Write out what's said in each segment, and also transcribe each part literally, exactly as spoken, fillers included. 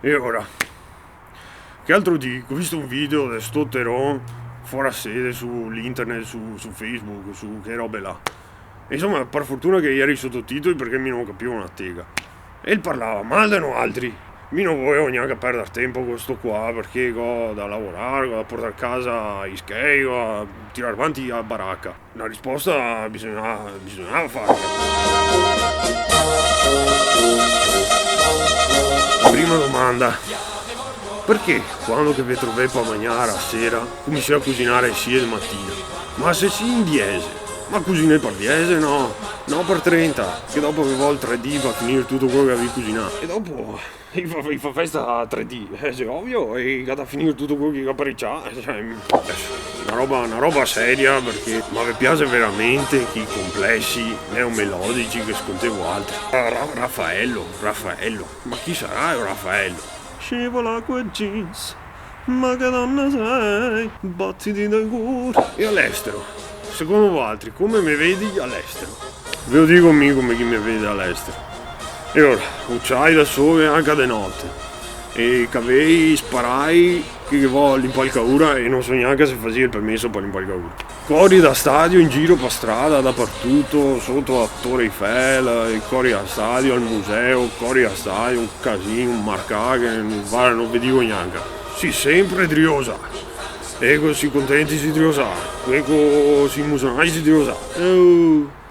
E ora? Che altro dì? Go visto un video de sto Teron fora sede su l'internet, su, su Facebook, su che robe là. E insoma, par fortuna che iera i sototitoli, parché mi no capivo na tega. E el parlava mal de noaltri. Mi no volevo gnanca perder tempo co sto qua, parché go da lavorar, go da portar a casa i schei, go da tirar vanti a baraca. Na risposta bisognava, bisognava farla. Prima domanda. Parché quando che ve trovè par magnar a sera, cominsiè a cusinar ae sie de matina? Ma se sì in diese, ma cusinè par diese, no? No par trenta, che dopo ve vol tre dì par finir tuto queo che gavì cusinà. E dopo i fa, i fa festa a tre dì, eh, xe ovio, e i ga da finir tuto queo che i ga parecià, eh, cioè, na roba, na roba seria, parché, ma ve piase veramente chei complesi neomelodici che scontè voaltri? Ra-, Ra-, Rafaelo, Rafaelo, ma chi sarà Rafaelo? Scivola quei jeans, ma che dona sei, battiti dai cor. E a l'estero? Secondo voaltri, come me vedi a l'estero? Ve lo digo mi come che me vede a l'estero. E ora, uciai da sole anca de note. E cavei sparai che, che vo a limpar el caura e no so gnanca se fasì el permeso par limpar el caura. Cori da stadio in giro pa strada, dapartuto, soto a Torre Eiffel, e cori al stadio, al museo, cori al stadio, un casin, un marcà, che, varda, no ve digo gnanca. Sì sempre drio osar. Eco, sì contenti, sì drio osar. Eco, sì musonai, sì drio osar. Oh.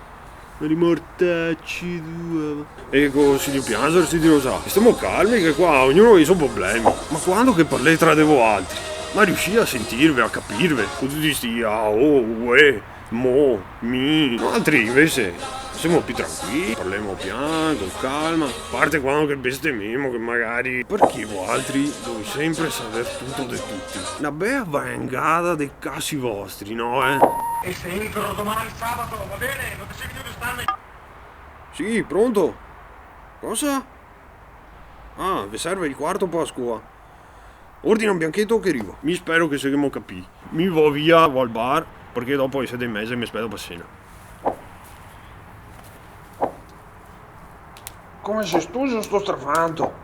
Rimortacci due. Eco, sì drio pianzer, sì drio osar. Stemo calmi che qua ognuno ga i so problemi. Ma quando che parlè tra de voaltri, ma riusì a sentirve, a capirve? Co tuti sti a, oh, uè, mo, mi. Noaltri invese semo pì tranquili, parlemo pian, co calma. A parte quando che bestememo, che magari... Parché voaltri dovè sempre saver tuto de tuti. Na bea vangada de casi vostri, no, eh? E se entro domani sabato, va bene? Non ti sei venuto stamane? Sì, pronto? Cosa? Ah, ve serve el quarto pa scola? Ordina un biancheto che rivo. Mi spero che se ghemo capì. Mi vo via, vo al bar, parché dopo ae sete e meza me speto pa sena. Come xe stuso sto stravanto?